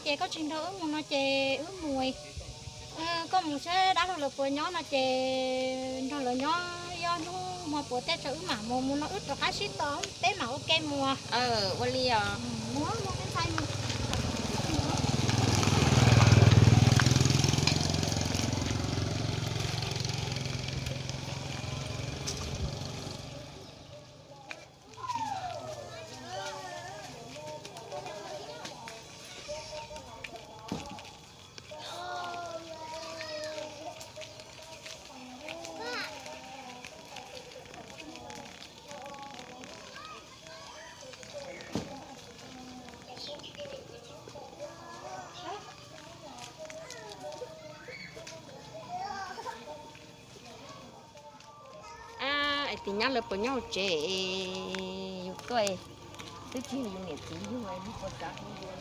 Ces koj tsis nrog wb mus no ces wb mus. Koj mus saib dab laug lawv puas nyob no ces nrog lawv nyob, yog hnub hmo puas tej tso wb mam mus, mus no wb rov qab sib tos peb mam ua ke mus. Ua li os. Tim nyab lawv puas nyob hauv tsev? Yus tuaj twb tsis yog yus niam txiv yug, yus puas tsav kuv yus.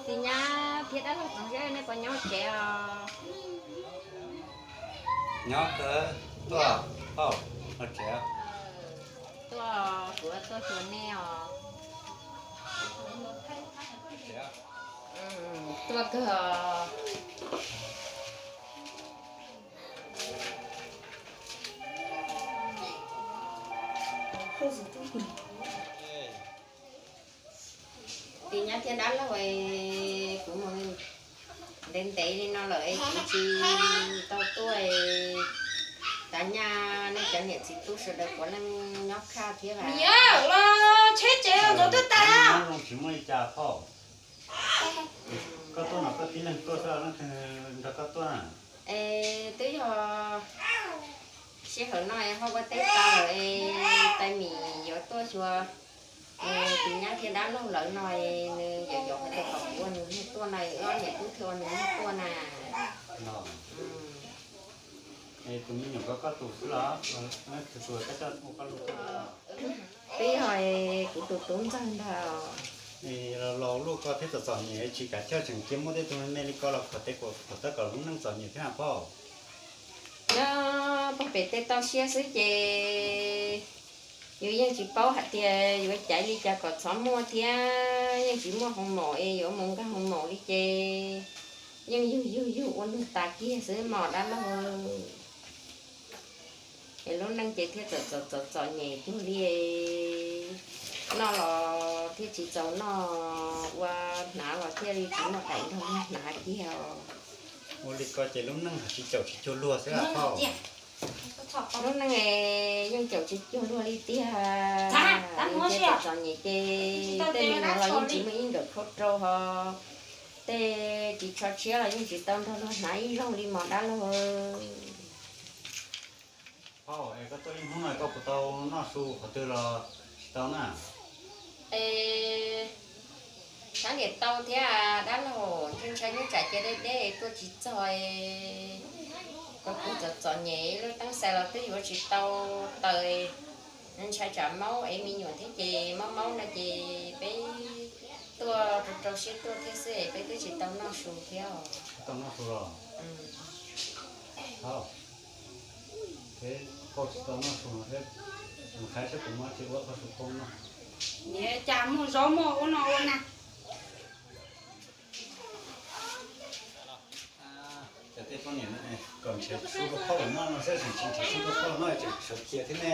Tim nyab thiab dab laug tsoom zeb, nej puas nyob tsev os? Nyob kawg, tuaj, tuaj, kuv tuaj xyuas nej os. Tuaj kawg os. Tim nyab thiab dab laug, kuv mus ntev ntev li no lawm es kuv tsis tau tuaj. Tav nyaj nej cov niam txiv tub sawv daws puav leej nyob khaj thiab vas. Los tsheb tsev los ntxuav twb tas. Tsis muaj li cas phauj. Koj tuaj no koj tib leeg tuaj xwb, leej twg nrog koj tuaj na? Es twb yog sij hawm no ho ua teb tas lawm es tais mim yuav tuaj xyuas. Tus nyab thiab dab laug lawv no, nws yuav yuav hais tias kom kuv ua nws niag tuaj na, ob niam tub thiaj ua nws niag tuaj na. Es tus me nyuam ko koj tus xwb los? Tus koj coj ua koj lub tuaj. Twb yog kuv tus tub ntxawg ntag. Los luaj koj thiab txom txom nyem tsis kav chawj tseem cia muaj tej tug me me li koj los khuam tej kuam khuam tab kom lub neej txom nyem thiab na phauj. Nyob puag pem tej toj siab xwb ces yus yeej tsis paub hais tias yuav caiv li cas kom txhob muaj thiab, yeej tsis muaj hoo maum es yuav mus nkag hoo maum li ces yeej yug yug yug ua nug tas kiag xwb mos dab laug. Es lub neej ces thiaj txom txom txom nyem cuag li, noj los thiaj tsis txaus noj, ua hnav los thiaj li tsis muaj daim nrog luag hnav kiag os. Ua li ko ces lub neej ho tsis caum tsis cuag luag xwb a phauj. Lub neej es yeej caum tsis cuag luag li tiag. Txom txom nyem ces tej me nyuam los yeej tsis muaj ib nkawm khaub rau ho, tej ris tsho tshiab los yeej tsis tau nrog luag hnav ib zaug li mos dab laug. Phauj, es koj tuaj ib hnub no koj puas tau noj su qhov twg los tsis tau na? Es sab niam tau thiab dab laug, ntshai ntshai nyob tsam ces deb deb tuaj tsis txog, kuv kuv txom txom nyem lub teeb xais los twb yuav tsis tau taws, ntshai tsam maub es me nyuam thiab ces maub maub no ces peb tuaj rau rau siab tuaj thiab xwb es peb twb tsis tau noj su thiab. Tsis tau noj su los? Phauj, es koj tsis tau noj su no thiab, mus qhaib saib puas muaj tsis ua koj su poob noj. Niam, cas muaj zaub muaj ua no ua na. Ces tej poj niam kom nrhiav su rau phauj noj no xwb, tseem tsis nrhiav su rau phauj noj tseem sawv cia thiab ne.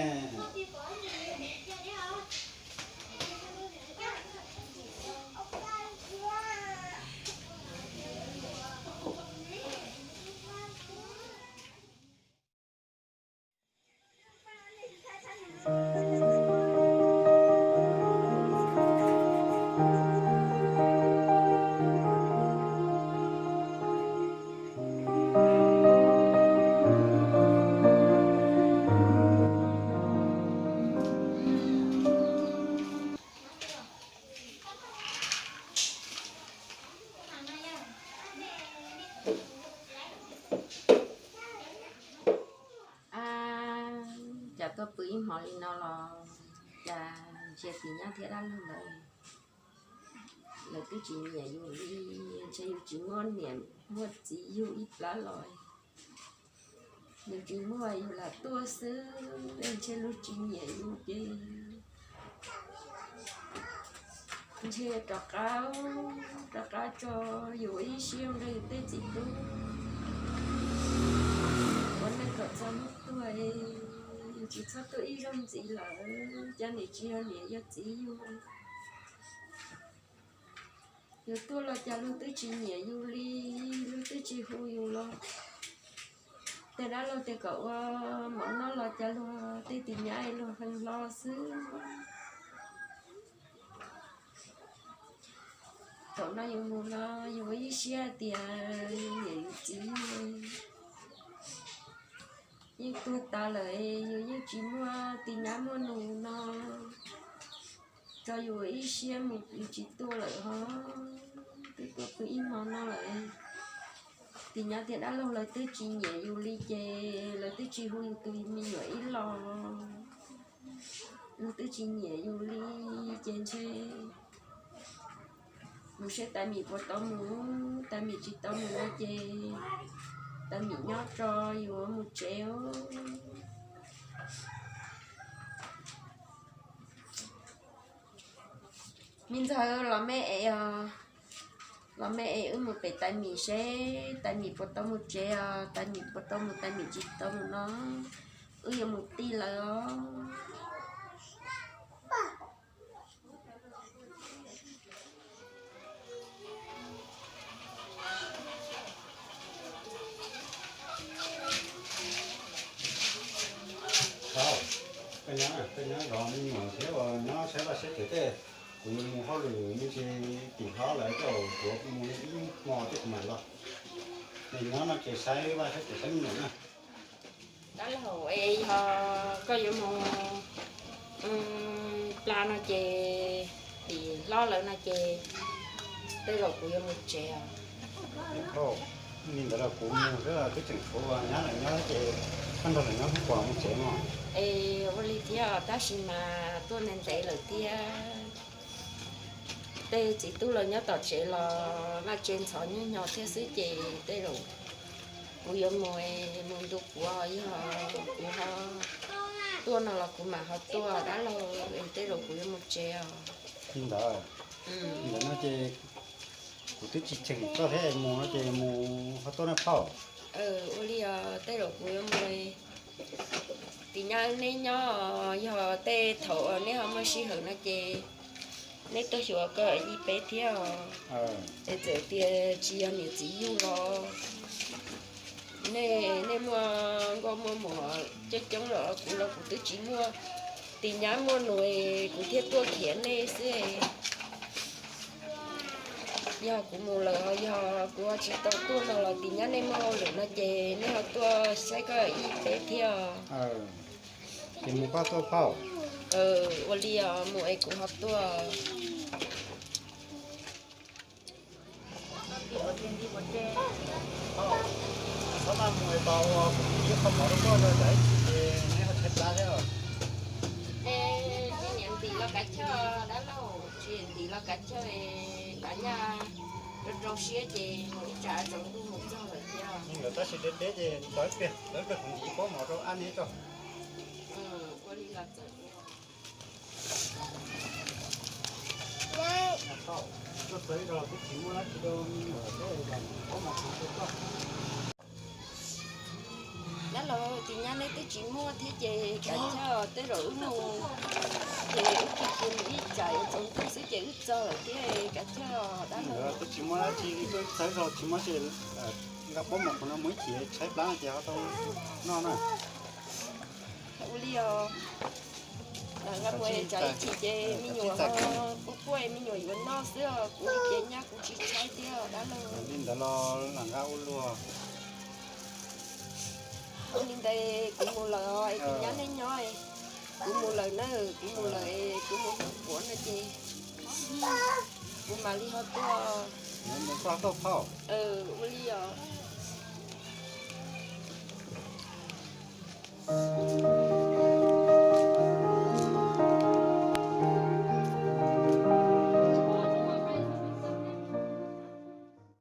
Cas tuaj pw ib hmo li no los cas ntsia tim nyab thiab dab laug lawm. lawv twb tsis nyiam yus li, ntshe yus tsis muaj niam muaj txiv yug ib plab los, yus tsis muaj yus lam tuaj xwb, ntshe luag tsis nyiam yus ces ntshe rov qab, rov qab tso yus ib siab nrog yus tej txiv tub, ua neej kom txog hnub tuag, yus tsis txhob tuaj ib zaug ntxiv lawm, cov niam tsis yog niam yog txiv yus. Yus tuaj los cas luag twb tsis nyiam yus li, luag twb tsis hu yus los. Tej dab laug tias kom ua mov noj los cas luag tej tis nyab luag hleej hlo xwb. Thaum no yus mus los yus ua ib siab tias yus niam yus txiv yeej tuag tas lawm, yus yeej tsis muaj tis nyab muaj nus no, tso yus ua ib siab mus yus tsis tuaj lawm ho, twb tuaj pw ib hmo no lawm. Tis nyab thiab dab laug lawv twb tsis nyiam yus li ces lawv twb tsis hu yus tus me nyuam ib los, luag twb tsis nyiam yus li ces ntshe mus saib Tais Mim puas tau mus, Tais Mim tsis tau mus no ces Tais Mim nyob tso, yus mus tsev os. Me ntxawg, los me es os, los me es wb mus pem Tais Mim seb Tais Mim puas tau mus tsev os, Tais Mim puas tau mus, Tais Mim tsis tau mus no wb yuav mus tij lawm os. Koj nyob, koj nyob zov me nyuam thiab uas nyob saib vaj saib tsev tej, kuv yuav mus hauj lwm me ntsis tim hlob lawv coj kuv mus ib hmo thiab kuv mam los. Nws nyob no ces saib vaj saib tsev saib me nyuam na. Dab laug, es yog koj yuav mus pla no ces tim hlob lawv no ces tej zaum kuv yuav mus tsev os. Li ntawd los kuv mus xwb, twb tseem tshuav nyab lawm nyob ces koj nrog lawv nyob hnub puas mus tsev no. Es ua li thiab, tab sis mas tuaj ntev ntev lawm thiab. Tej txiv tub lawv nyob tom tsev los vaj tse ntxhov nyuag nyo thiab xwb ces tej zaum kuv yuav mus, mus ntu kuv, yog kuv ho tuaj no los kuv mam ho tuaj dab laug, es tej zaum kuv yuav mus tsev os. Li ntawd, li ntawd no ces kuv twb tsis cheem koj thiab, mus no ces mus ho tuaj na phauj. Ua li os, tej zaum kuv yuav mus. Tim nyab neb nyob, yog tej thaum neb ho muaj sij hawm no ces neb tuaj xyuas koj ib peb thiab os. Es txawm tias tsis yog niam txiv yug los nej, nej muaj nkauj muaj muam coob coob los kuv los kuv twb tsis muaj. Tim nyab muaj nus kuv thiaj tuaj khiav nej xwb. Yog kuv mus lawm, yog kuv tsis tau tuaj no los tim nyab nej muaj hauj lwm no ces nej ho tuaj saib koj ib peb thiab. Ces mus koj tuaj phauj. Ua li os, mus es kuv ho tuaj. Txhob maj mus es tos ua kuv ib qho mov rau koj rau tsam ib chim ces neb ho tshaib plab thiab. Tsis niam ntim los kav chawj dab laug, tsis niam ntim los kav chawj, kav nyaj rau rau siab ces mus ib tsam tsaus ntuj mus txog lawm thiab. Nkawd tab sis deb deb ces tos ib pliag, tos ib pliag kuv ntim ib pob mov rau ab neb tso. Ua li los txawm. Tuaj txog ib zaug twb tsis muaj dab tsi rau me nyuam thiab, pob mov kuv rau koj. Dab laug, tim nyab neb twb tsis muaj thiab ces kav chawj, tej zaum wb mus ces wb cia cia mus ib tsam yuav tsaus ntuj xwb ces wb txog lawm thiab, kav chawj dab laug. Twb tsis muaj dab tsi, tuaj txog ib zaug tsis muaj dab tsi, nqa pob mov kuv no mus ib chim tshaib plab no ces ho tau noj na. Ua li os. Nqa mus tsam ib chim ces me nyuam ho quaj quaj me nyuam yuav noj xwb os, kuv li ces nyab kuv tsis tshaib thiab dab laug. Li ntawd los lam nqa ua luag. Ua li ntawd kuv mus lawm os, es tim nyab neb nyob, kuv mus lawm na, kuv mus lawm, kuv mus hnub puav no ces kuv mam li ho tuaj. Mus koj tuaj phauj. Ua li os.